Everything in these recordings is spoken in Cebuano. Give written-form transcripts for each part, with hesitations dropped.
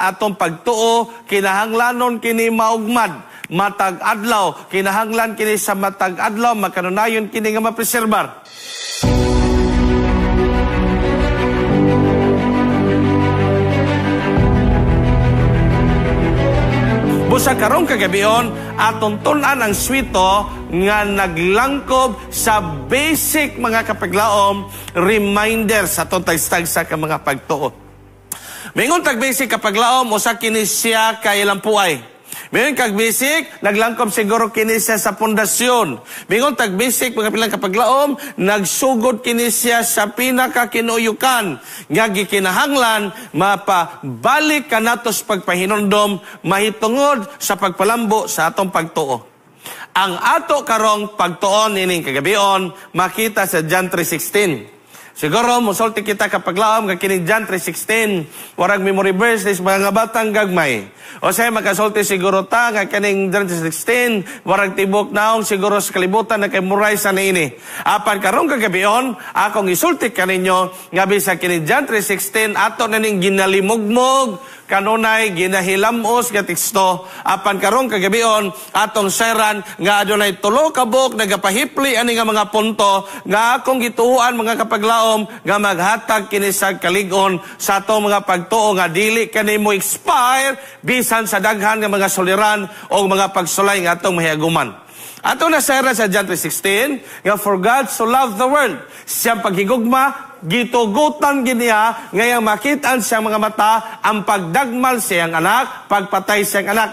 Atong pagtuo kinahanglanon kini maugmad matag adlaw, kinahanglan kini sa matag adlaw makanunayon kini nga mapreserbar. Busa karong kagabion atong tun-an ang swito nga naglangkob sa basic mga kapaglaom reminder sa atong tagsa ka mga pagtuo. Mingon tag basic kapaglaom usa kini siya kay lampuay. Mingon kag basic naglangkob siguro kini siya sa pundasyon. Mingon tag basic mga pilang kapaglaom nagsugod kini siya sa pinakakinuyukan nga gikinahanglan mapabalik kanato sa pagpahinumdom mahitungod sa pagpalambo sa atong pagtuo. Ang ato karong pagtuon nining kagabion makita sa John 3:16. Siguro mosulti kita kapaglaom nga kining John 3:16 warag memory verse is mga batang gagmay. O say makasulti siguro ta nga kining John 3:16 warag tibok naong siguro sa kalibutan na kay muray sa niini. Apan karong kagabion akong isulti kaninyo nga bisan kining John 3:16 ato na ning ginalimugmog kanunay ginahilamos nga teksto, apan karong kagabion atong seran nga adunay tulo ka buok nagapahipli ani nga mga punto nga akong gituoan mga kapaglaom nga maghatag kini sa kalig-on sa atong mga pagtuo nga dili kani mo expire bisan sa daghan nga mga suliran o mga pagsulay nga atong mahiaguman. Ato na seran sa John 3:16 nga for God so loved the world, siyang paghigugma gitugutan giniya ngayang makitaan siyang mga mata ang pagdagmal siyang anak, pagpatay siyang anak.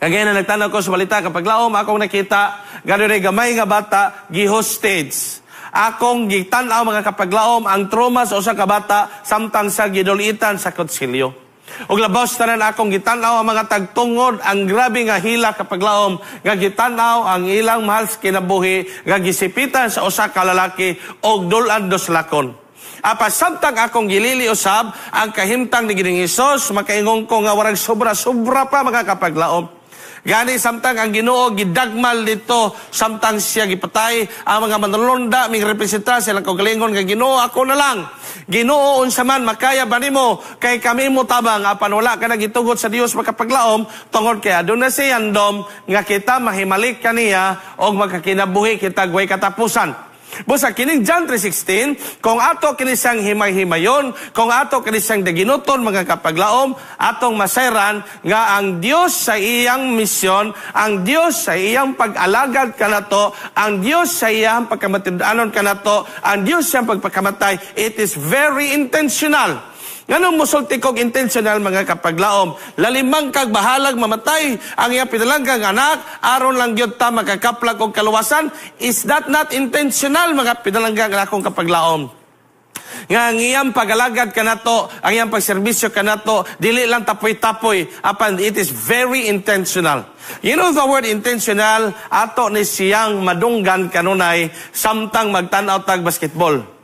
Kagaya na nagtanaw ko sa balita kapaglaom akong nakita gano'y gamay nga bata gi-hostage. Akong gitan-aw mga kapaglaom ang trauma sa usa ka bata samtang sa gidulitan sa kutsilyo. Ug labaw sa tanan akong gitan-aw ang mga tagtungod ang grabe nga hila kapaglaom nga gitan-aw ang ilang mahal sa kinabuhi nga gisipitan sa usa ka lalaki og dul-an dos lakon. Apa samtang akong gilili usab ang kahimtang ni Ginoong Hesus makaingon ko nga warag sobra-sobra pa mga kapaglaom. Gani samtang ang Ginoo gidagmal dito samtang siya gipatay ang mga manulonda ming representa silang kaugalingon nga Ginoo ako na lang. Ginoo unsa man makaya ba nimo kay kami mo tabang, apan wala ka nagitugot sa Dios makapaglaom tungod kay aduna si handom nga kita mahimalik kaniya og magkakinabuhi kita way katapusan. Busa kining John 3:16 kung ato kini siyang himay-himayon, kung ato kini siyang daginuton mga kapaglaom, atong masayran nga ang Dios sa iyang misyon, ang Dios sa iyang pag-alagad kanato, ang Dios sa iyang pagkamatinud-anon kanato, ang Dios sa iyang pagpakamatay, it is very intentional. Nganong musulti kog intentional mga kapaglaom, lalimang kag bahalag mamatay ang iyang pinalanggang anak aron lang gyud ta makakaplag og kaluwasan. Is that not intentional mga pinalanggang akong kapaglaom? Nga ang iyang pagalagad kanato, ang iyang pagserbisyo kanato, dili lang tapoy-tapoy, apan it is very intentional. You know the word intentional, ato ni siyang madunggan kanunay samtang magtan-aw tag basketball.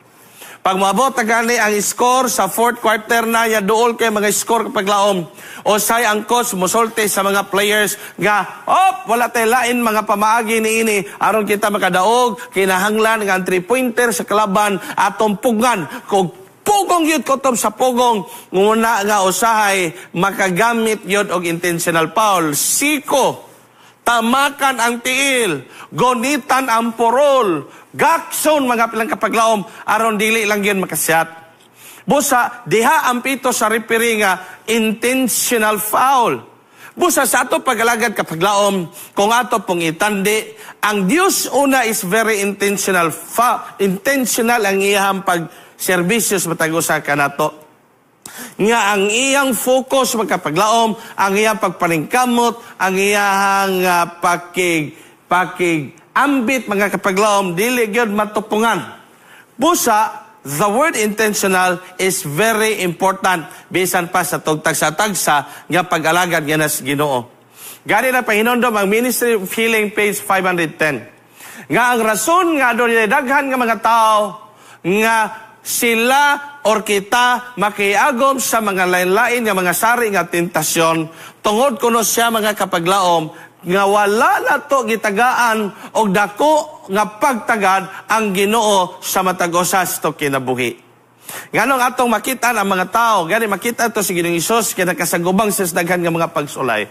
Pag moabot na gani ang score sa fourth quarter na, ya duol kay mga score kapag laom. O say ang coach mosulti sa mga players nga, op, wala tay lain mga pamaagi niini aron kita makadaog, kinahanglan nga ang three-pointer sa kalaban atong pugngan. Kung pugong yun kutob sa pugong, nguna nga usahay makagamit yun og intentional foul. Siko, tamakan ang tiil, gonitan ang porol, gakson mga pilang kapaglaom, aron dili lang yun makasyat. Busa, diha ang pito sa referee nga intentional foul. Busa sa ato pagalagad kapaglaom, kung ato pong itandi, ang Dios una is very intentional. Intentional ang iyang pagserbisyo sa matag usa kanato. Nga ang iyang focus magkapaglaom, ang iyang pagpaningkamot, ang iyang pakig ambit mga kapaglaom, dili gyud matupungan. Busa, the word intentional is very important bisan pa sa tugtag sa tagsa nga pag-alagad nga nas Ginoo. Gani na pahinumdom ang Ministry of Healing page 510. Nga ang rason nga adunay daghan nga mga tao nga sila or kita makiagom sa mga lain-lain nga mga sari nga tentasyon tungod kuno siya mga kapaglaom nga wala na to gitagaan og dako nga pagtagad ang Ginoo sa matag usa sa kinabuhi. Nganong atong makita ang mga tao, gani makita to si Ginoong Hesus kay nakasagubang sa daghan nga mga pagsulay.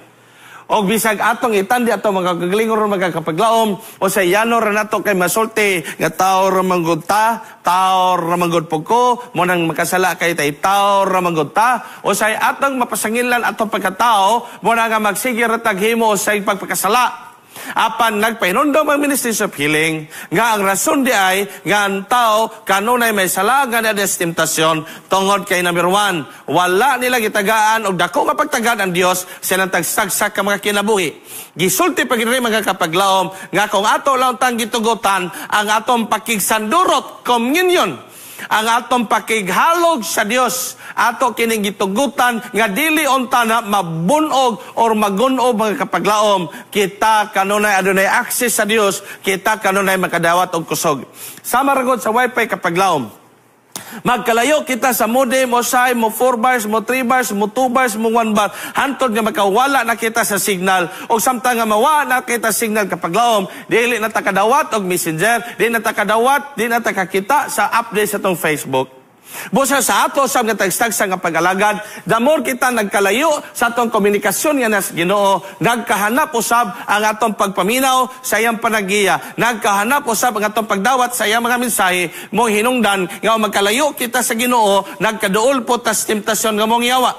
O bisag atong itandi atong mga kagalingon ron, mga kapaglaom, o sa yano ra nato kay masulti nga tao ra man gud ta, tao ra man gud pud ko, mo nang makasala kay tay tao ra man gud ta, o say atong mapasangilan atong pagkatao, mo na nga magsige ra tag himo sa pagpakasala. Apan nagpahinumdom ang Ministries of Healing nga ang rason di ay nga ang tao kanunay may sala nga na temptasyon tungod kay number one, wala nila gitagaan og dako nga pagtagaan ang Dios sa ilang tagsagsak ka mga kinabuhi. Gisulti pa gid mga kapaglaom, nga kung ato lang tang gitugotan ang atong pakigsandurot, communion, ang atong pakighalog sa Dios, ato kining gitugutan nga dili unta na mabunog or magunob, mga kapaglaom, kita kanunay adunay access sa Dios, kita kanunay makadawat og kusog. Sama ra sa wifi, kapaglaom. Magkalayo kita sa modem o say mo 4 bars, mo 3 bars, mo 2 bars, mo 1 bar. Hantod nga makawala na kita sa signal. O samtang nga mawala na kita signal, kapaglaom, dili na ta kadawat og Messenger, di na ta kadawat, di na ta kakita sa update sa tong Facebook. Busa sa ato sa mga tagstagsa nga pag-alagad, the more kita nagkalayo sa atong komunikasyon nga nas Ginoo, nagkahanap usab ang atong pagpaminaw sa iyang panagiya, nagkahanap usab ang atong pagdawat sa iyang mga mensahe, mo hinungdan nga magkalayo kita sa Ginoo, nagkaduol po tas temptasyon nga mong yawa.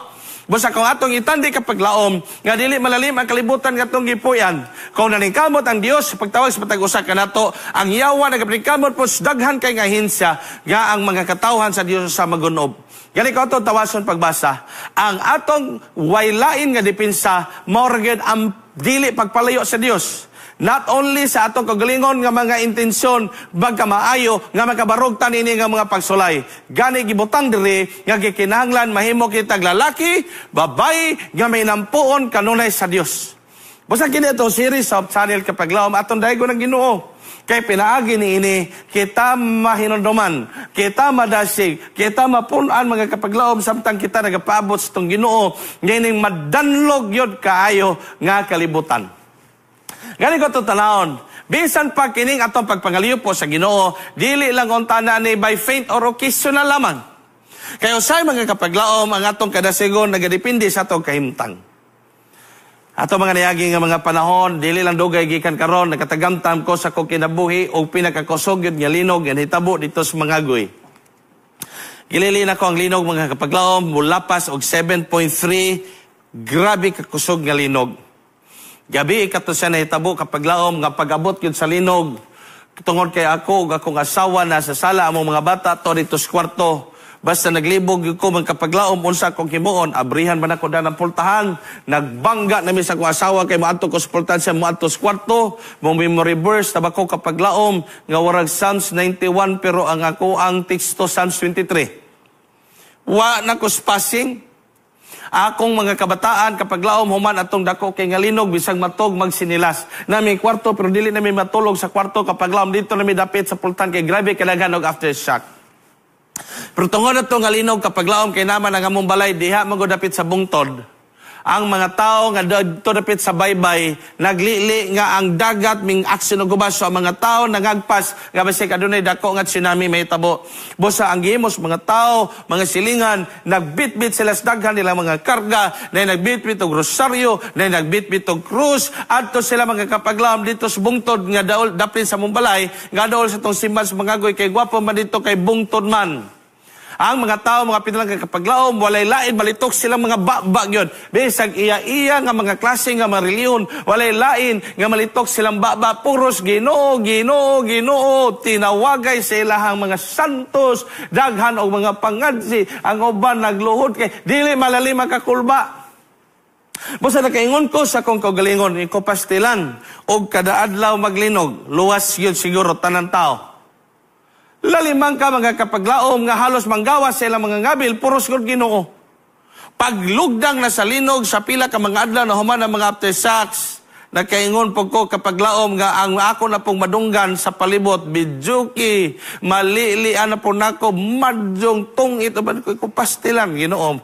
Busa kung atong itandi, kapaglaom, nga dili malalim ang kalibutan nga atong gipuyan. Kung naningkamot ang Dios sa pagtawag sa matag usa kanato, ang yawa nagapaningkamot po sa daghan kay nga hinsya nga ang mga katawhan sa Dios sa magunob. Gani ko atong tawason pagbasa. Ang atong waylain nga depensa mao ra ang dili pagpalayo sa Dios. Not only sa atong kagalingon nga mga intensyon magkamaayo nga makabarog ta nini nga mga pagsulay. Gani gibutang diri nga gikinahanglan mahimo kitag lalaki, babae nga may nampuon kanunay sa Dios. Basta kini atong series of channel, kapaglaom, atong daygon ng Ginoo. Kay pinaagi ni ini kita mahinunduman, kita madasig, kita mapunan, mga kapaglaom, samtang kita nagapaabot sa tong Ginoo ngayon madanlog yod kaayo nga kalibutan. Gani ko itong tanawon. Bisan pa kining atong pagpangaliyo po sa Ginoo, dili lang unta na ni by faint or occasional lamang. Kaya usay, mga kapaglaom, ang atong kadasigon nagadepende sa atong kahimtang. Ato mga niyagi nga mga panahon, dili lang dugay gikan karon, nakatagamtam ko sa akong kinabuhi og pinakakosog yun nga linog nga nahitabo dito sa Mangagoy. Gilili na ko ang linog, mga kapaglaom, mulapas og 7.3, grabe kakusog nga linog. Gabi kato siya nahitabo, kapaglaom, nga pag-abot yun sa linog. Tungod kay ako ug akong asawa na sa sala, among mga bata to dito sa kwarto. Basta naglibog yun ko, mga kapaglaom, unsa akong himuon, abrihan man ako ng pultahan. Nagbangga nami sa akong asawa kay moadto ko sa pultahan, siya moadto sa kwarto. Mo memory verse taba ko, kapaglaom, nga warag Psalms 91 pero ang ako ang teksto Psalms 23. Wa na ko spasing. Akong mga kabataan, kapaglaom, human atong dako kay nga linog, bisag matog magsinilas. Nami kwarto pero dili nami matulog sa kwarto, kapaglaom, dito nami dapit sa pultahan kay grabe kadaghan og aftershock. Pero tungod ato nga linog, kapaglaom, kay naman ang among balay diha man dapit sa bungtod. Ang mga tao nga didto dapit sa baybay naglili nga ang dagat ming aksyon og guba, so ang mga tao nangagpas nga basig adunay dako nga tsunami mahitabo. Busa ang gihimos mga tao, mga silingan, nagbitbit sila sa daghan nila mga karga, na nagbitbit og rosaryo, na nagbitbit og krus adto sila, mga kapaglaom, dito sa bungtod nga daol dapit sa among balay, nga daol sa tong simbahan sa Mangagoy kay gwapo man dito kay bungtod man. Ang mga tao, mga pinalang kapaglaom, walay lain, balitok silang mga baba yun. Bisag iya-iya nga mga klase nga mga reliyon, walay lain nga malitok silang baba. Puros Ginoo, Ginoo, Ginoo, tinawagay sa ilahang mga santos, daghan og mga pangadsi, ang uban nagluhod kay dili malalim ang kakulba. Busa nakaingon ko sa akong kaugalingon, iko pastilan, og kada adlaw maglinog, luwas yun siguro tanan tao. Lalimang ka, mga kapaglaom, nga halos manggawa sa ilang mga ngabil, puros gud Ginoo. Paglugdang na sa linog sa pila ka mga adlaw na human ang mga aftershocks, nakaingon po ko, kapaglaom, nga ang ako na pong madunggan sa palibot, bijuki, malilian na po nako, madyong tungit, ba ko pastilan, Ginoo.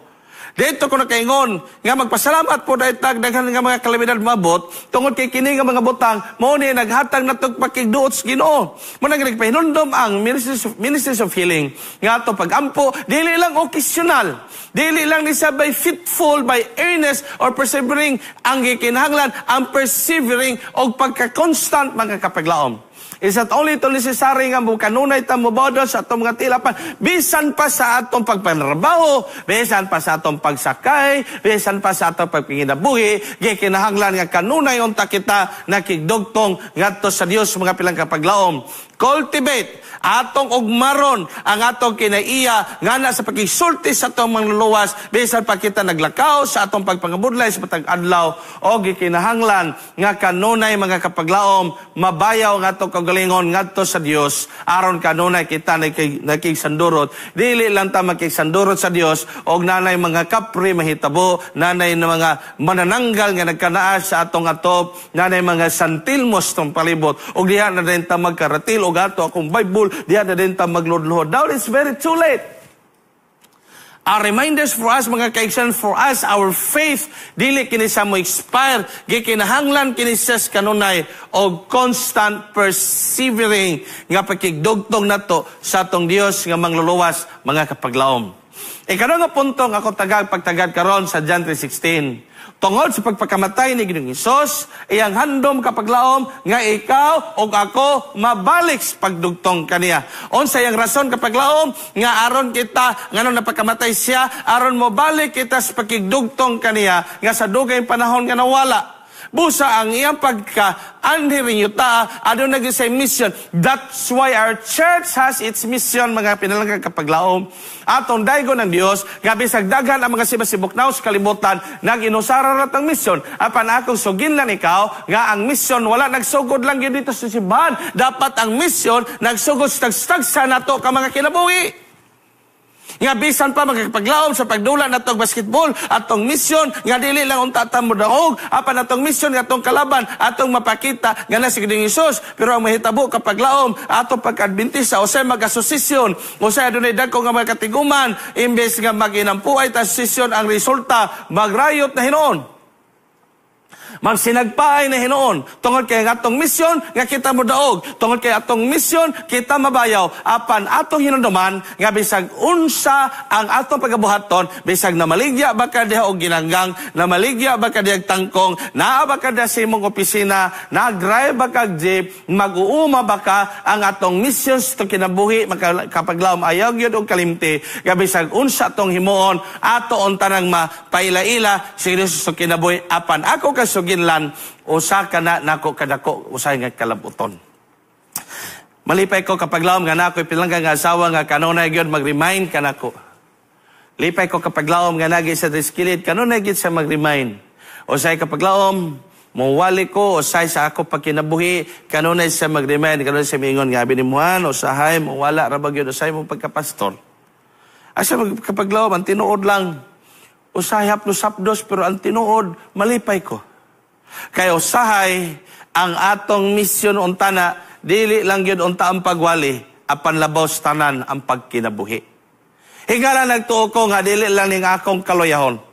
Dito ko nakaingon nga magpasalamat po dahil tag daghan nga mga kalamidad mabot tungod kay kini nga mga butang mao ni naghatag natog pakigduot sa Ginoo. Mo nang nagpahinumdom ang Ministries of Healing nga ato pagampo dili lang occasional, dili lang ni siya by fitful, by earnest or persevering. Ang gikinahanglan ang persevering og pagka-constant, mga kapaglaom. Is not only ito necessary nga mo kanunay ta mobodol sa atong mga tilapan, bisan pa sa atong pagpanrabaho, bisan pa sa atong pagsakay, bisan pa sa atong pagpanginabuhi, gikinahanglan nga kanunay unta kita nakigdugtong ngadto sa Dios, mga pilang kapaglaom. Cultivate atong ugmaron ang atong kinaiya ngana sa pagkisulti sa atong mangluluwas bisan pa kita naglakaw sa atong pagpangabudlay sa matag adlaw, o gikinahanglan nga kanunay, mga kapaglaom, mabayaw ang atong kaugalingon ngadto sa Dios aron kanunay kita nakigsandurot. Dili lang ta makigsandurot sa Dios og nanay mga kapri mahitabo, nanay na mga manananggal nga nagkanaa sa atong atop, nanay mga santilmos tong palibot og diha na din ta magkaratil og ato akong Bible, diha na din ta magludluhod. Now it's very too late. Our reminders for us, mga kaigsuonan, for us, our faith, dili kini sa mo expire, gikinahanglan kini siya sa kanunay og constant persevering nga pakigdugtong nato sa atong Dios nga mangluluwas, mga kapaglaom. Ikaduha nga punto nga ako tagag pagtagad karon sa John 3:16. Tungod sa pagpakamatay ni Ginoong Hesus, iyang handom, kapaglaom, nga ikaw ug ako mabalik sa pagdugtong kaniya. Unsa iyang rason, kapaglaom, nga aron kita ngano napakamatay siya? Aron mobalik kita sa pagkigdugtong kaniya nga sa dugay panahon nga nawala. Busa ang iyang pagka anhi ta aduna gyud sa mission. That's why our church has its mission, mga pinalanggang kapaglaom. Atong daygon ng Dios nga bisag daghan ang mga sibasibuknaw sa kalibutan, nag-inusara ra tang mission. Apan akong suginlan ikaw nga ang mission wala nagsugod lang gyud dito sa simbahan. Dapat ang mission nagsugod sa tagsa nato ka mga kinabuhi. Nga bisan pa magkapaglaom sa pagdula natong basketball, atong mission nga dili lang unta ta mo daog, apan atong mission nga atong kalaban, atong mapakita nga na si Ginoong Hesus. Pero ang mahitabo, kapaglaom, atong pagka-Adventista usay mag-asosasyon, usay adunay dagko nga mga katiguman, imbes nga maginampuay ta asosasyon, ang resulta magrayot na hinuon, magsinagpaay na hinuon. Tungod kay ang atong misyon nga kita mo daog, tungod kay atong misyon kita mabayaw. Apan atong hinumduman nga bisag unsa ang atong pagabuhaton, bisag namaligya ba ka diha og ginanggang, namaligya ba ka diha og tangkong, naa ba ka diha sa imong opisina, nag-drive ba ka jeep, mag-uuma ba ka, ang atong misyon sa kinabuhi, kapaglaom, ayaw gyud og kalimti nga bisag unsa atong himuon, ato unta nang mapaila-ila si Kristo sa kinabuhi. Apan ako kasuginlan, usa ka na nako kadako usay nga kalabuton. Malipay ko, kapaglaom, nga nako pinalangga nga asawa nga kanunay gyud mag-remind kanako. Lipay ko, kapaglaom, nga nagi sa diskilid, kanunay gyud sa mag-remind. Usay, kapaglaom, muwali ko usay sa ako pagkinabuhi, kanunay sa mag-remind, kanunay sa mingon nga abi ni usahay mo wala ra ba gyud usay mo pagkapastor. Asa kapaglaom, ang tinuod lang usahay haplos-hapdos, pero ang tinuod malipay ko. Kay usahay ang atong misyon untana dili lang gyud unta ang pagwali, apan labaw sa tanan ang pagkinabuhi. Higala nagtuo ko nga dili lang ning akong kaluyahon.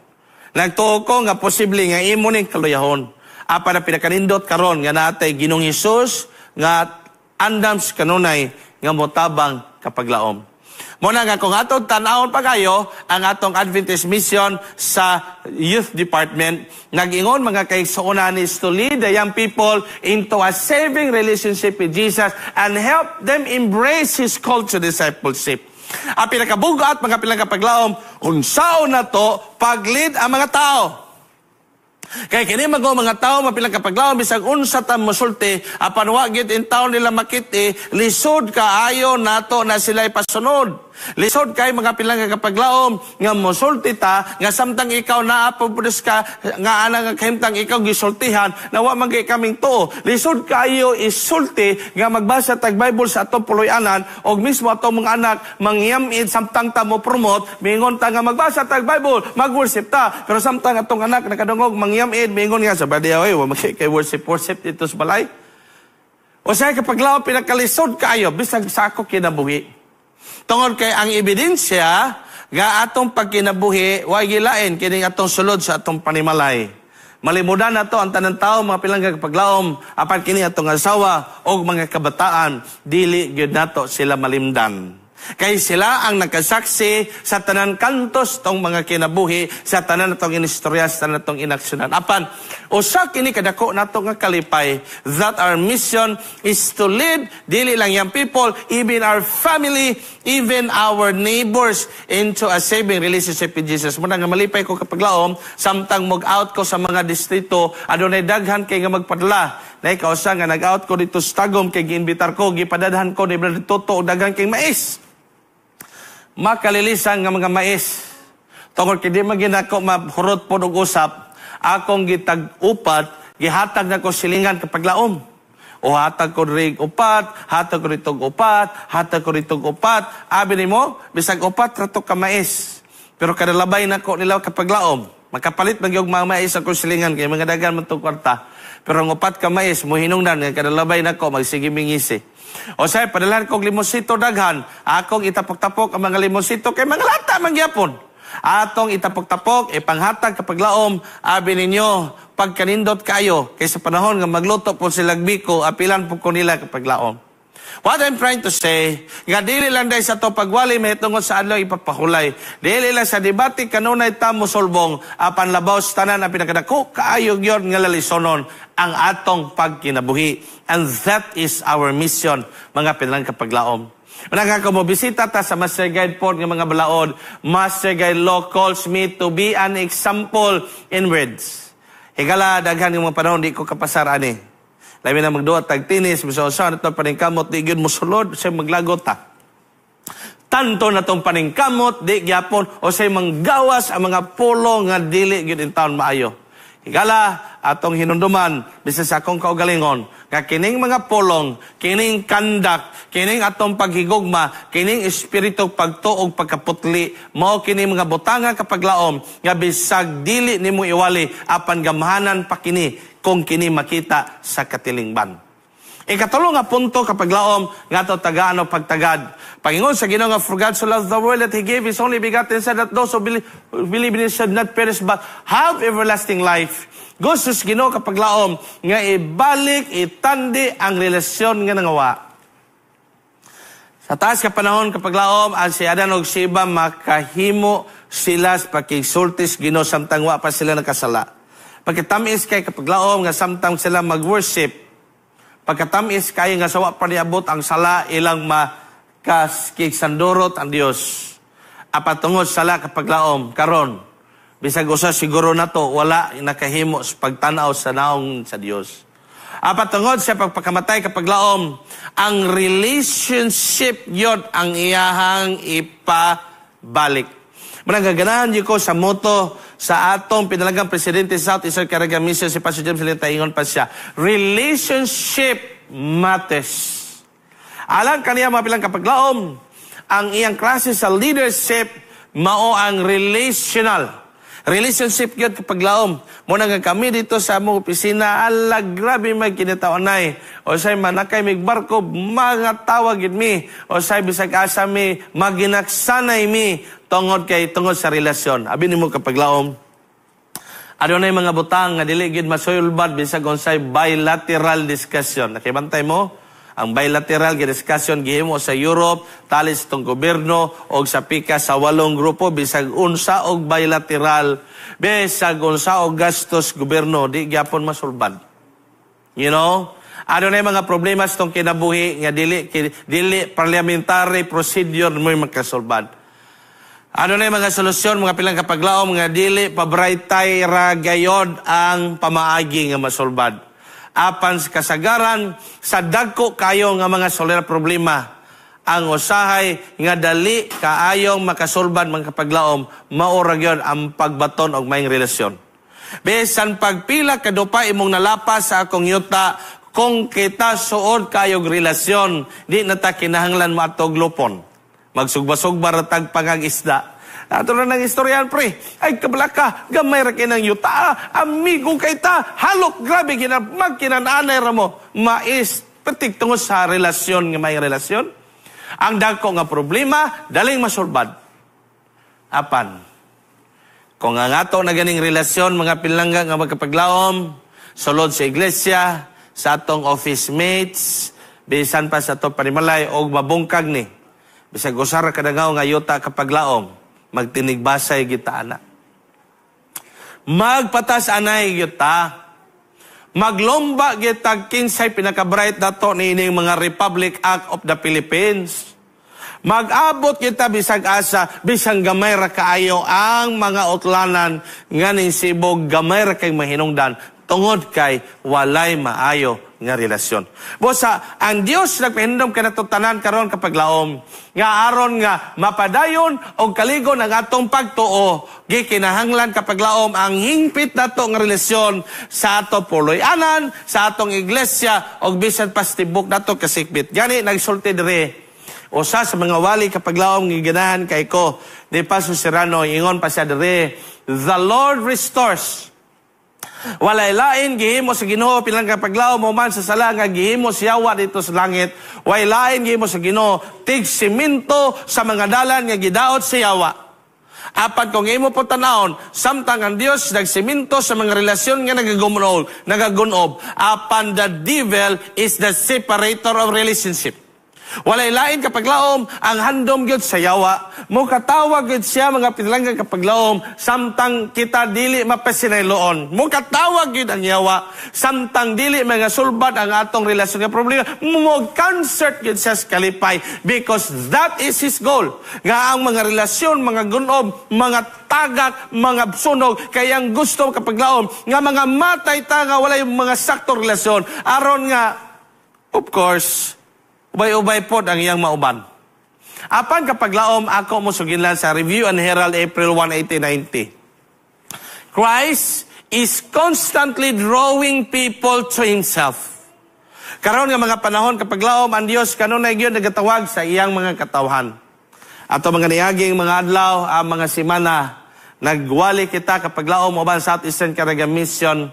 Nagtuo ko nga posible nga imo ning kaluyahon. Apan ang pinakanindot karon nga natay Ginoong Hesus nga andam sa kanunay nga motabang, kapaglaom. Muna nga kung atong tan-awon pa kayo ang atong Adventist mission sa youth department, nag-ingon, mga kaigsuonan, is to lead the young people into a saving relationship with Jesus and help them embrace His call to discipleship. Ang pinakabugat, mga pilang kapaglaom, unsaon na to pag-lead ang mga tao. Kay kini mga tao, mapilang kapaglaom, bisag unsa ta mosulti, apan wa gyud in taon nila makiti, lisod kaayo nato na sila ipasunod. Lisod kay, mga pilang kapaglaom, nga mosulti ta nga samtang ikaw naa ka nga ana nga kahimtang ikaw gisultihan na wa man kay kaming tuo. Lisod kaayo isulti nga magbasa tag Bible sa atong puloy-anan og mismo atong mga anak mangyamid samtang ta mo promote. Mingon ta nga magbasa tag Bible, mag-worship ta, pero samtang atong anak nakadungog mangyamid, mingon nga sa badiyaw, "Oy, wa man kay worship worship dito sa balay." O sa kapaglaom, pinakalisod kaayo bisag sa ako kinabuhi. Tungod kay ang ebidensya Nga atong pagkinabuhi, way gilain kining atong sulod sa atong panimalay. Malimudan nato ang tanan tao, mga pilangga kapaglaom, apan kini atong asawa o mga kabataan, dili gyud nato sila malimdan. Kay sila ang nakasaksi sa tanan kantos tong mga kinabuhi, sa tanan natong inistorya, sa tanan natong inaksyonan. Apan, usa kini kadako nato nga kalipay that our mission is to lead dili lang young people, even our family, even our neighbors into a saving relationship with Jesus. Muna nga malipay ko kapaglaom, samtang mag-out ko sa mga distrito, adunay daghan kay nga magpadala. Na ikaw sa nga nag-out ko dito sa Tagum kay giimbitar ko, gipadadhan ko ni Brother Toto og daghan kay mais. Makalilisan nga mga mais. Tungod kay di man ako mahurot po og usap, akong gitag-upat, gihatag nako silingan kapaglaom. O hatag ko rig upat, hatag ko ritog upat, hatag ko ritog upat. Abi nimo, bisag upat rato ka mais. Pero kadalabay nako nila kapaglaom. Makapalit man gyud mga mais akong silingan kay mga dagan man tong kwarta. Pero ang upat ka mais mohinungdan nga kadalabay nako magsige mingisi. O say padalhan kog limosito daghan, akong itapok-tapok ang mga limosito kay mga lata man gyapon. Atong itapok-tapok ipanghatag kapaglaom, abi ninyo pagkanindot kayo kay sa panahon nga magluto po sila biko, apilan po ko nila kapaglaom. What I'm trying to say, nga dili lang dahil sa to pagwali mahitungod sa adlaw ipapahulay. Dili lang sa debate kanunay ta mosulbong, apan labaw sa tanan ang pinakadako kaayo gyud nga lalisonon ang atong pagkinabuhi. And that is our mission, mga pinalang kapaglaom. Manang ko mo bisita ta sa Master Guide po nga mga balaod, Master Guide Law calls me to be an example in words. Higala daghan yung mga panahon di ko kapasar ani. Labi na magduwa tag tinis, bisan sa ito paningkamot, di gyud mosulod, say maglagot ta. Tanto na tong paningkamot, di gyapon, o say manggawas ang mga pulong nga dili gyud in taon maayo. Higala, atong hinunduman, bisan sa akong kaugalingon, nga kining mga pulong, kining kandak, kining atong paghigugma, kining espiritu pagtuog pagkaputli, mao kini mga butanga kapaglaom, nga bisag dili nimo iwali, apan gamhanan pa kini, kung kini makita sa katilingban. Ikatulo nga punto kapaglaom nga ato tagaan o pagtagad. Pangingon sa Ginoo nga, "For God so loved the world that He gave His only begotten Son, that those who believe in Him should not perish but have everlasting life." Gusto sa Ginoo kapaglaom nga ibalik, itandi ang relasyon nga nangawa. Sa taas ka panahon kapaglaom, ang si Adan ug si Eva makahimo sila sa pakigsulti sa Ginoo samtang wa pa sila nakasala. Pagkatamis kay kapaglaom nga samtang sila mag-worship, pagkatamis kay nga sawa pa niabot ang sala ilang makaskigsandurot ang Dios. Apan tungod sala kapaglaom karon, bisag usa siguro nato wala nakahimo sa pagtan-aw sa naong sa Dios. Apan tungod sa pagpakamatay kapaglaom, ang relationship yod ang iyahang ipabalik. Manang ganahan ko sa motto sa atong pinalagang presidente sa Southeastern Caraga Mission, si Pastor James Lenta, ingon pa siya, "Relationship matters." Alang kaniya, mga pilang kapaglaom, ang iyang klase sa leadership mao ang relational. Relationship yun kapaglaom. Muna nga kami dito sa among opisina, ala grabe may kinitaonay. O say manakay mig barko, mga tawag yun mi. O say bisag asa mi, maginaksanay mi tungod kay tungod sa relasyon. Abi nimo kapaglaom, adunay mga butang nga dili gid masulbad bisag unsay bilateral discussion. Nakibantay mo? Ang bilateral discussion gihimo sa Europe, talis itong gobyerno og sa pika sa walong grupo, bisag unsa og bilateral, bisag unsa og gastos gobyerno, di gyapon masulbad. You know? Adunay mga problema sa itong kinabuhi nga dili dili parliamentary procedure mo makasulbad. Adunay mga solusyon, mga pilang kapaglaom nga dili pabraytay ra gayod ang pamaagi nga masulbad. Apan sa kasagaran sa dagko kayo nga mga soler problema, ang usahay nga dali kaayong makasulbad, mga kapaglaom, mao ra gyud ang pagbaton og maayong relasyon. Bisan pagpila kadupa imong nalapas sa akong yuta, kung kita suod kayog relasyon, di na ta kinahanglan moadtog lupon. Magsugba-sugba ra tag pangangisda. Ato na ng istoryahan, pre. Ay, kabalaka, gamay ra kinang yuta. Amigo kay ta. Halok, grabe, magkinananay ra mo. Mais, petik tungod sa relasyon nga may relasyon. Ang dagko nga problema, daling masulbad. Apan, kung ang ato na ganing relasyon, mga pinalangga nga magkapaglaom, sulod sa iglesia, sa atong office mates, bisan pa sa atong panimalay, og mabungkag ni, bisag usa ra kadangaw nga yuta kapaglaom, magtinigbasay kita ana. Magpatas anay kita. Maglomba gitag kinsay pinaka-bright dato niining mga Republic Act of the Philippines. Mag-abot kita bisag asa, bisang gamay ra kaayo ang mga utlanan nga ning sibog, gamay ra kay mahinungdan tungod kay walay maayo nga relasyon. Busa, ang Dios nagpahinom kanato tanan karon kapaglaom nga aron nga mapadayon og kaligon ang atong pagtuo, gikinahanglan kapaglaom ang hingpit nato nga relasyon sa ato puloy-anan, sa atong iglesia og bisan pa sa tibok nato kasikbit. Gani nagsulti dire usa sa mga wali kapaglaom nga ganahan kay ko ni Pastor Serrano, ingon pa siya dire, "The Lord restores." Walay lain gihimo sa Ginoo, pilang kapaglaom, human sa sala nga gihimo sa yawa dito sa langit. Walay lain gihimo sa Ginoo tig simento sa mga dalan nga gidaot sa yawa. Apan kung imo po tanawon, samtang ang Dios nagsiminto sa mga relasyon nga nagagunob, nagagunob, apan the devil is the separator of relationship. Walay lain kapaglaom ang handom gyud sa yawa. Mukatawag gyud siya, mga pinalangga kapaglaom, samtang kita dili mapasinayloon. Mukatawag gyud ang yawa samtang dili mga sulbad ang atong relasyon nga problema. Mo concert gyud siya sa kalipay because that is his goal. Nga ang mga relasyon, mga gunob, mga tagak, mga sunog, kay ang gusto kapaglaom nga mga matay ta nga walay mga sakto relasyon aron nga, of course, ubay-ubay pod ang iyang mauban. Apan kapaglaom, ako mo suginlan sa Review and Herald, April 1, 1890. Christ is constantly drawing people to Himself. Karon nga mga panahon kapaglaom, ang Dios kanunay gyud nagatawag sa iyang mga katawhan. Ato mga niaging mga adlaw, ang mga semana, nagwali kita kapaglaom uban Southeastern Caraga Mission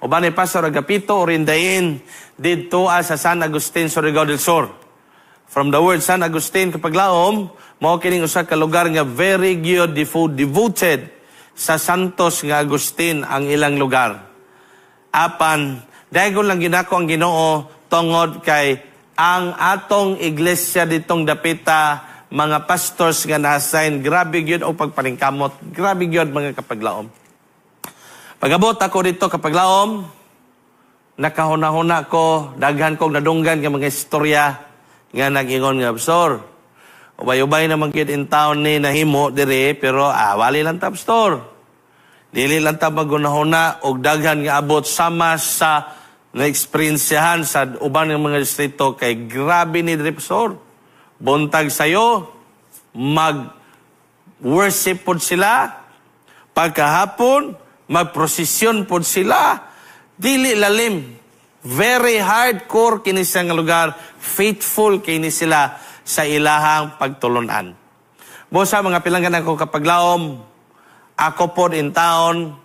uban ni Pastor Agapito Orindain didto sa San Agustin, Surigao del Sur. From the word San Agustin kapaglaom, mao kining usa ka lugar nga very gyud devoted sa Santos nga Agustin ang ilang lugar. Apan daygon lang ginako ang Ginoo tungod kay ang atong iglesia ditong dapita, mga pastors nga na-assign, grabe gyud og pagpaningkamot, grabe gyud, mga kapaglaom. Pagabot ako dito kapaglaom, nakahuna-huna ko, daghan kong nadunggan nga mga istorya nga nag-ingon nga, "Pastor, ubay-ubay naman gyud in town ni nahimo dire, pero wali lang ta, Pastor. Dili lang ta magunahuna og daghan nga abot sama sa na-experiensyahan sa uban ng mga distrito kay grabe ni dire, Pastor. Buntag sayo, mag worship pod sila, pagkahapon, magprosesyon pod sila, dili lalim." Very hardcore kini siya nga lugar, faithful kini sila sa ilahang pagtulunan. Busa, mga pilanggan ako kapaglaom, ako pod in town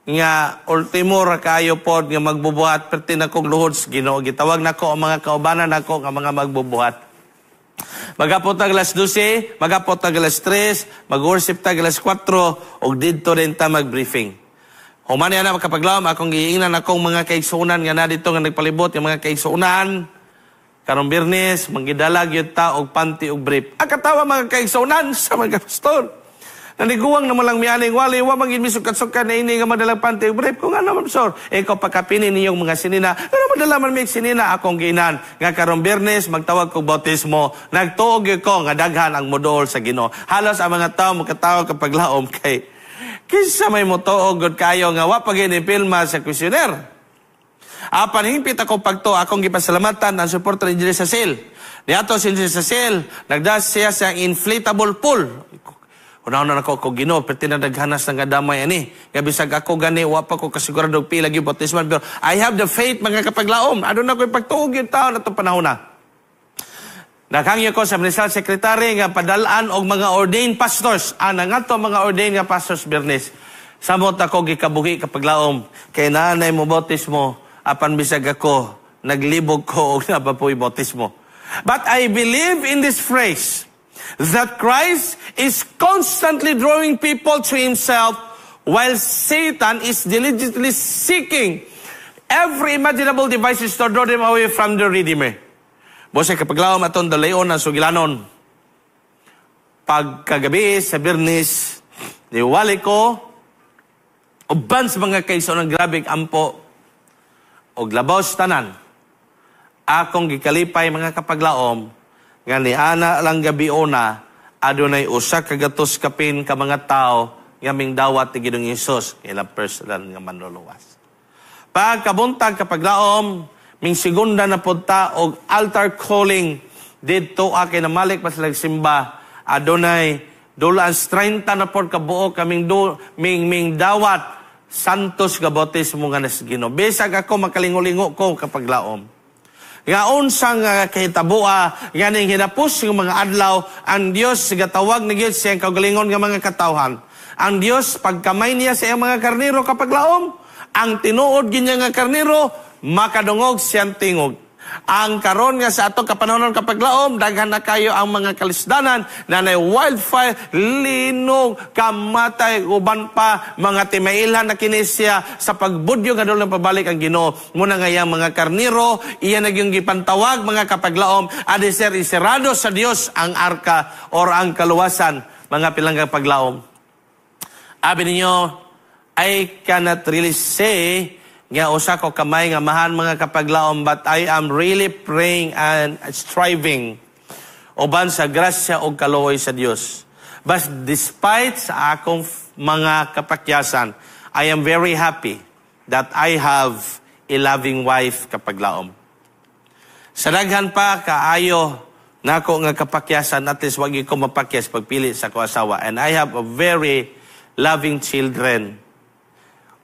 nga ultimo ra kayo pod nga magbubuhat perti na kong luhod sa Ginoo. Gitawag nako ang mga kaubanan nako nga mga magbubuhat. Magapot tag alas 12, magapot tag alas 3, mag-worship tag alas 4, ug didto rin ta mag-briefing. Human niya na makapaglaom, akong giingnan akong mga kaigsuonan nga na dito nga nagpalibot, yung mga kaigsuonan, karong Biyernes, manggidala gyud ta og panty og brief. Ang katawa mga kaigsuonan sa mga pastor. Naniguwang naman lang mianing wali, wa man gid misukat-sukat na ini nga madalang panty og brief. Kung ano man, pastor, ikaw pagkapini ninyong mga sinina, pero madala man mig sinina. Akong ginan nga karong Biyernes magtawag kog bautismo. Nagtuo gyud ko nga daghan ang moduol sa Ginoo. Halos ang mga tao makatawa kapag laom kay kinsa may motuo gud kayo nga wa pa gyud pilma sa questionnaire. Apan hingpit ako pagto, akong gipasalamatan ang suporta ni Engineer Cecil. Niadto si Engineer Cecil, nagdas siya sa inflatable pool. Una-una nako ko Ginoo, perti na daghanas ng kadamay ani. Nga bisag ako gani wa pa ko kasigurado og pila gyud bautismo, pero I have the faith, mga kapaglaom. Aduna ko pagtuo gyud taon atong panahon na. Naghangyo ko sa Municipal Secretary nga padalaan og mga ordained pastors. Ana nga to mga ordained nga pastors Biyernes. Samot ako gikabuhi kapaglaom kay naanay mo bautismo, apan bisag ako naglibog ko og napapoy bautismo. But I believe in this phrase. That Christ is constantly drawing people to Himself while Satan is diligently seeking every imaginable devices to draw them away from the Redeemer. Busa kapaglaom, atong dalayon ang sugilanon. Pagkagabi sa Biyernes, niwali ko, uban sa mga kaigsoon ng grabeng ampo, og labaw sa tanan, akong gikalipay, mga kapaglaom, nga niana lang gabiona, adunay 100 kapin ka mga tao nga mingdawat ni Ginoong Hesus ilang personal nga manluluwas. Pagkabuntag, kapaglaom, ming segunda na punta og altar calling didto a kay namalik pa sila simba, adunay dulaan 30 na pod kabuok kaming do, ming ming dawat santos nga bautismo nga nas Ginoo. Bisag ako makalingo-lingo ko, kapaglaom. Nga unsa nga kahitaboa ganing hinapos ng mga adlaw, ang Dios gatawag ni gyud siyang kaugalingon nga mga katawhan. Ang Dios pagkamay niya sa iyang mga karnero, kapaglaom, ang tinuod ginya nga karnero makadungog siyang tingog. Ang karon nga sa atong kapanahonon, kapaglaom, daghan na kayo ang mga kalisdanan na nay wildfire, linog, kamatay, uban pa mga timailhan na kini siya sa pagbudyo nga doon pabalik ang Ginoo. Muna nga iyang mga karnero, iya na yung gipantawag, mga kapaglaom, adi sir isirado sa Dios ang arka or ang kaluwasan, mga pilang paglaom. Abi ninyo, I cannot really say nga usa ko kamay nga mahan, mga kapaglaom, but I am really praying and striving uban sa grasya ug kaluoy sa Dios. But despite sa akong mga kapakyasan, I am very happy that I have a loving wife, kapaglaom. Sa daghan pa kaayo nako nga kapakyasan, at least wag ko mapakyas pagpili sa ko asawa. And I have a very loving children.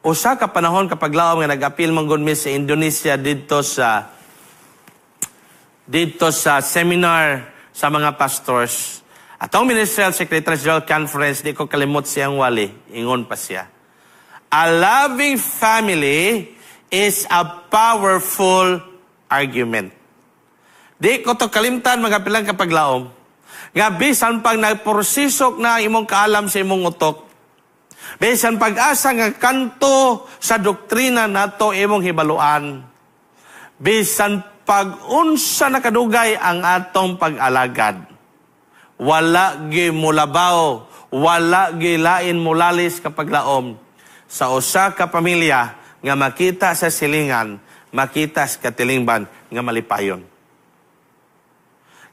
Usa ka panahon, kapaglaom, nga nag-apil man gud mi sa Indonesia didto sa seminar sa mga pastors. Atong Ministerial Secretary General Conference, di ko kalimot siyang wali, ingon pa siya. "A loving family is a powerful argument." Di ko to kalimtan, mga pilang kapaglaom. Nga bisan pag nagprosesok na imong kaalam sa imong utok, bisan pag-asa nga kanto sa doktrina nato imong hibaluan, bisan pag unsa nakadugay ang atong pag-alagad, wala gi mulabaw, wala gi lain mulalis, kapaglaom, sa usa ka pamilya nga makita sa silingan, makita sa katilingban nga malipayon.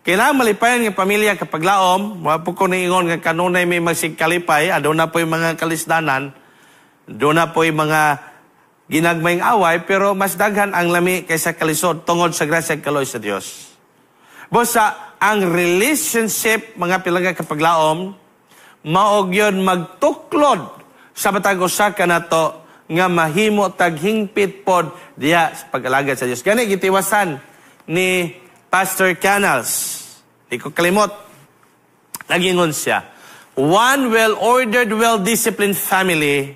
Kailangan malipayon nga pamilya, kapaglaom, wa po ko niingon nga kanunay may magsigkalipay, aduna po yung mga kalisdanan, doon na po yung mga ginagmayng away, pero mas daghan ang lami kaysa kalisod tungod sa grasya ug kaluoy sa Dios. Busa, ang relationship, mga pilangga kapaglaom, mao gyud magtuklod sa matag usa kanato nga mahimo taghingpit pod diha sa pag-alagad sa Dios. Gani gitiwasan ni Pastor Canals. Di ko kalimot. Nagingon siya. "One well-ordered, well-disciplined family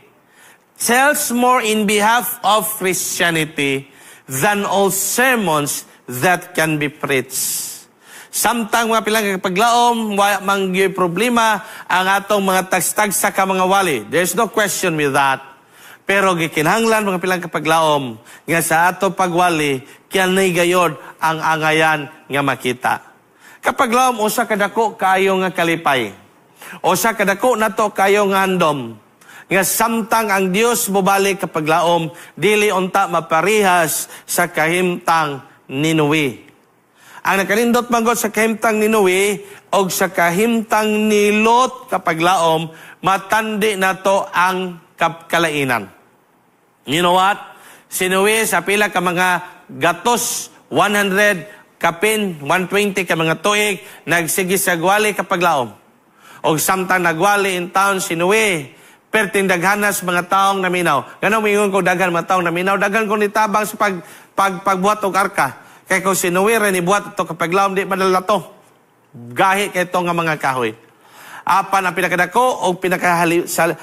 tells more in behalf of Christianity than all sermons that can be preached." Samtang, mga pilang paglaom, wa man gyud problema ang atong mga tagstagsa ka mga wali. There's no question with that. Pero gikinahanglan, mga pilang kapaglaom, nga sa ato pagwali, kanay gayod ang angayan nga makita. Kapaglaom, usa kadako kaayo nga kalipay. Usa kadako nato kayo nga handom. Nga samtang ang Dios mobalik, kapaglaom, dili unta maparihas sa kahimtang ni Noe. Ang nakanindot manggod sa kahimtang ni Noe og sa kahimtang ni Lot, kapaglaom, matandi nato ang kalainan. You know what? Si Noe sa pila ka mga gatos, 100 kapin, 120 ka mga tuig, nagsige sa gwali, kapaglaom. Og samtang nagwali in town si Noe, perting daghanas mga taong naminaw. Ngano moingon ko daghan mga taong naminaw? Daghan ko nitabang sa pagbuhat og arka. Kay kung si Noe rin ibuhat ito, kapaglaom, di madala to. Gahi kay ito nga mga kahoy. Apan ang pinakadako o pinakahali sa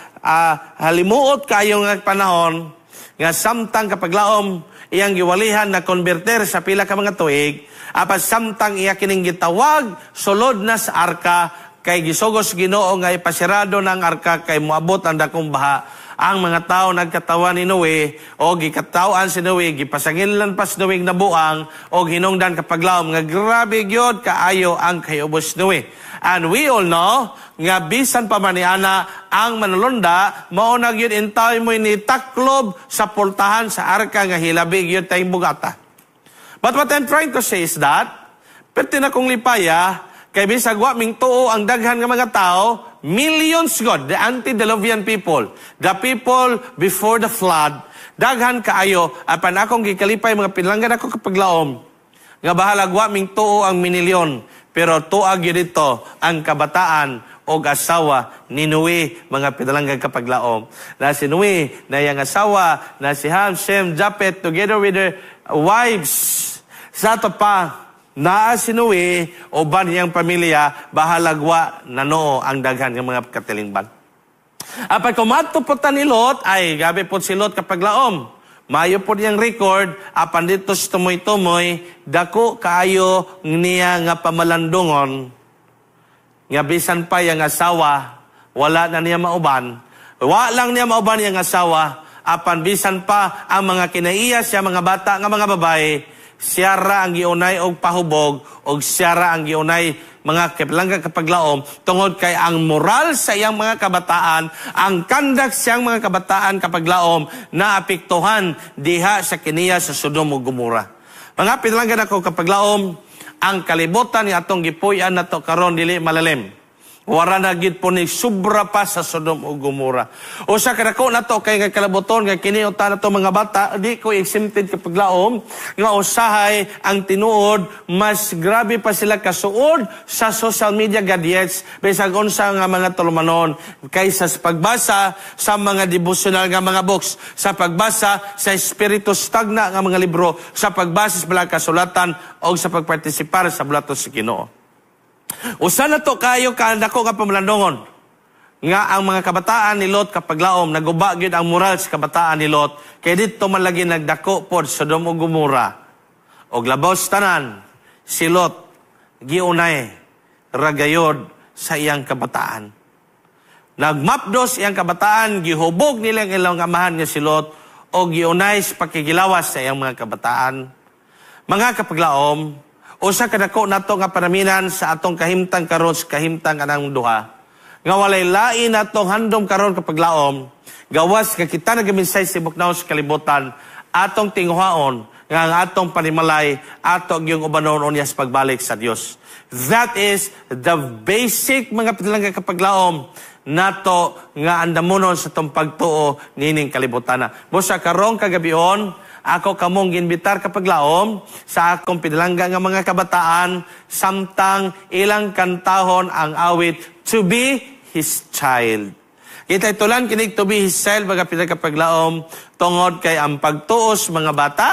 halimuot kayo nga panahon Nga samtang kapaglaom iyang giwalihan na konberter sa pila ka mga tuig, apan samtang iya kining gitawag sulod na sa arka kay gisugos Ginoo nga ipasirado ng arka kay moabot ang dakong baha. Ang mga tao nagkatawa ni Noe o gikatawan si Noe, gipasangilan pa si Noe nabuang o hinungdan kapaglaom nga grabe gyud kaayo ang kayubos Noe. And we all know nga bisan pa man ni ana ang manulunda mao na gyud intawon mo ni taklob sa pultahan sa arka nga hilabi gyud tayong bugata. But what I'm trying to say is that perti na kong lipaya kay bisag wa ming tuo ang daghan nga mga tao, millions God, the antediluvian people, the people before the flood, daghan kaayo apan akong gikalipay mga pinalanggan ako kapaglaom nga bahalag wa ming tuo ang minilyon, pero tuag yun dito ang kabataan og asawa ni Noe, mga pinalanggan kapaglaom. Na si Noe, na iyang asawa, na si Ham, Shem, Japhet, together with their wives. Sa ato pa, naa si Noe, uban iyang pamilya, bahalagwa na noo ang daghan ng mga katilingban. Apay kumadto po ta ni Lot, ay gabi po si Lot kapaglaom. Mayo po niyang record, apan dito sa tumoy-tumoy, dako kaayo niya nga pamalandungon, nga bisan pa yang asawa, wala na niya mauban. Wa lang niya mauban yang asawa, apan bisan pa ang mga kinaiya siya, mga bata nga mga babae, siyara ang giunay og pahubog, og siyara ang giunay mga kapalangga kapaglaom, tungod kay ang moral sa iyang mga kabataan, ang kandak siyang mga kabataan kapaglaom, naapektuhan diha sa kiniya sa Sodom ug Gomora. Mga pinalanggan ako kapaglaom, ang kalibutan ni atong gipuy-an nato karon dili malalim. Wara na gid po ni sobra pa sa Sodom ug Gomora. Usa ka dako nato kay nga kalabuton nga kini unta nato mga bata, di ko exempted kapaglaom nga usahay ang tinuod mas grabe pa sila kasuod sa social media gadgets bisag unsa nga mga tulumanon kaysa sa pagbasa sa mga devotional nga mga books, sa pagbasa sa espiritu stagna nga mga libro, sa pagbasa sa mga kasulatan o sa pagpartisipar sa bulatos sa Ginoo. Usa na to kayo kadako nga pamalandungon nga ang mga kabataan ni Lot kapaglaom naguba gyud ang moral sa kabataan ni Lot kay didto man lagi nagdako pod sa Sodom ug Gomora. Og labaw sa tanan si Lot giunay ragayod sa iyang kabataan. Nagmapdos iyang kabataan, gihubog nila ang ilang amahan nga si Lot og giunay sa pakigilawas sa iyang mga kabataan. Mga kapaglaom, usa ka dako nato nga panaminan sa atong kahimtang karon sa kahimtang anang duha nga walay lain natong handom karon kapaglaom, gawas nga kita nagaminsay sa buknaw sa kalibutan, atong tinguhaon nga ang atong panimalay ato gyung ubanon unya sa pagbalik sa Dios. That is the basic mga pinalangga kapaglaom nato nga andamonon sa atong pagtuo nining kalibutan. Busa karong kagabion, ako kamong ginbitar kapaglaom sa akong pinalangga nga mga kabataan samtang ilang kantahon ang awit To Be His Child. Kita itulan kinig To Be His Child mga pinagkapaglaom tungod kay ang pagtuos mga bata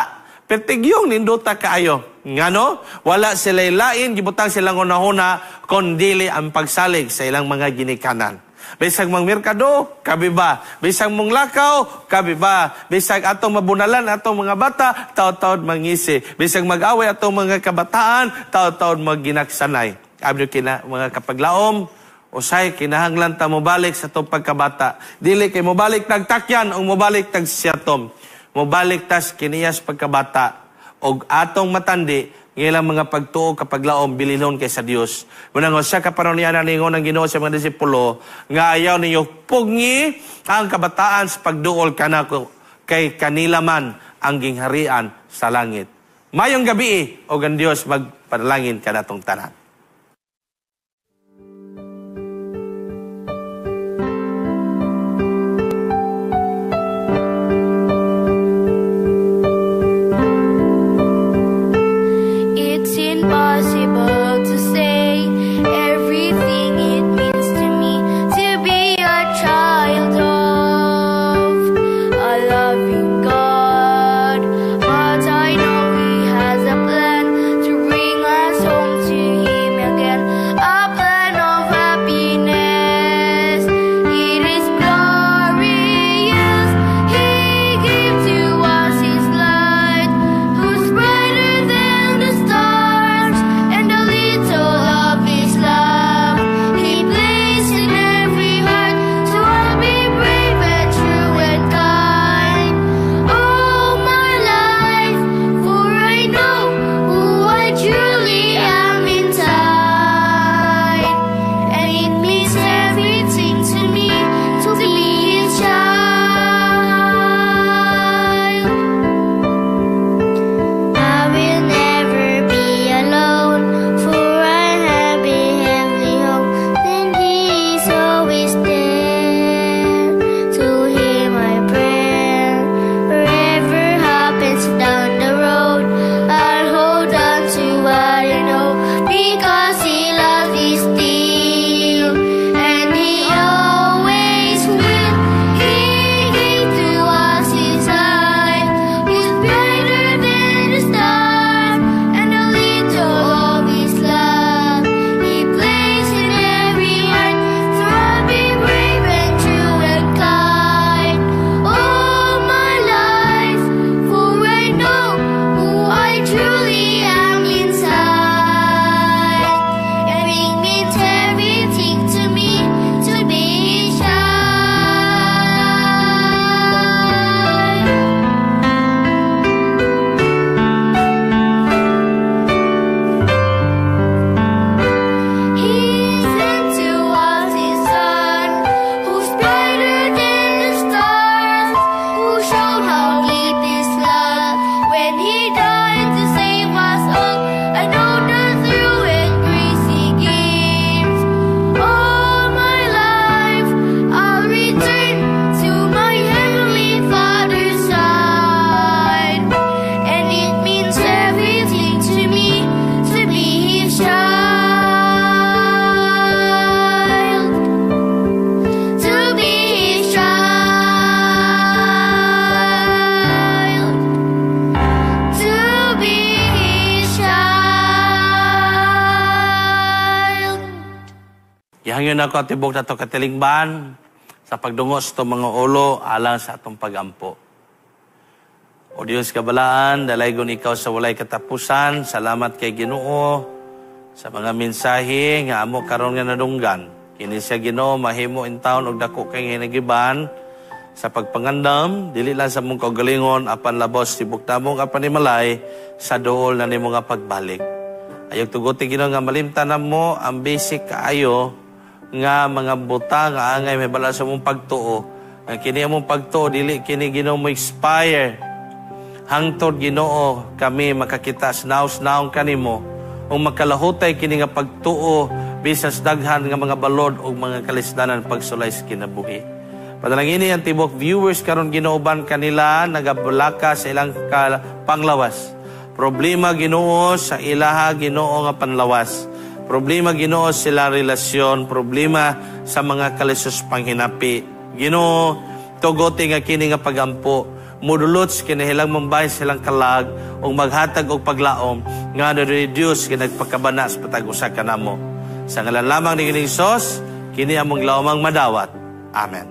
pertigyong nindota kaayo. Ngano? Wala sila lain, gibutang silang unahuna kondili ang pagsalig sa ilang mga ginikanan. Bisag mangmerkado, kabiba. Bisag munglakaw, kabiba. Bisag atong mabunalan atong mga bata, taod-taod mangisi. Bisag mag-away atong mga kabataan, taod-taod magginaksanay. Abdo kina mga kapaglaom, usay kinahanglan ta mobalik sa atong pagkabata. Dili kay mobalik tagtakyan o mobalik tag siyatom. Mobalik tas kiniyas pagkabata og atong matandi ngilang mga pagtuo kapaglaom bililon kay sa Dios. Munang usa ka panahon niya ningon ang Ginoo sa mga disipulo nga ayaw ninyo pugngi ang kabataan sa pagduol kanako kay kanila man ang gingharian sa langit. Mayong gabi og ang Dios magpanalangin kanatong tanan. Impossible to say everything it means to me to be a child of a loving God. But I know He has a plan to bring us home to Gihangyo nako ang tibok nato katilingban sa pagdungos sa mga ulo alang sa atong pagampo. O Diyos kabalaan, dalaygon ikaw sa walay katapusan. Salamat kay Ginoo sa mga mensahe nga amo karon nga nadunggan. Kini siya, Ginoo, mahimo in taon og dako kay hinagiban sa pagpangandam, dili lang sa mong kaugalingon apan labos tibok namong panimalay sa duol na nimo nga pagbalik. Ayog tuguti, Ginoo, nga malimtan mo ang basic kaayo nga mga butang nga angay may bala sa mong pagtuo. Ang kini among pagtuo, dili kini, Ginoo, mo expire hangtod, Ginoo, kami makakita sa naos-naong kanimo ug makalahutay kini nga pagtuo bisan sa daghan nga mga balod ug mga kalisdanan pagsulay sa kinabuhi. Panalangini ang tibok viewers karon, Ginoo, uban kanila nagabalaka sa ilang panglawas. Problema, Ginoo, sa ilaha, Ginoo, nga panlawas. Problema, Ginoo, sila relasyon, problema sa mga kalisos panghinapi. Ginoo, tugoti nga kini nga pagampo mudulot sa kinahilang mambay silang kalag ug maghatag og paglaom nga na-reduce kinagpakabana sa patag usa kanamo. Sa ngalan lamang ni Ginoong Hesus, kini among laomang madawat. Amen.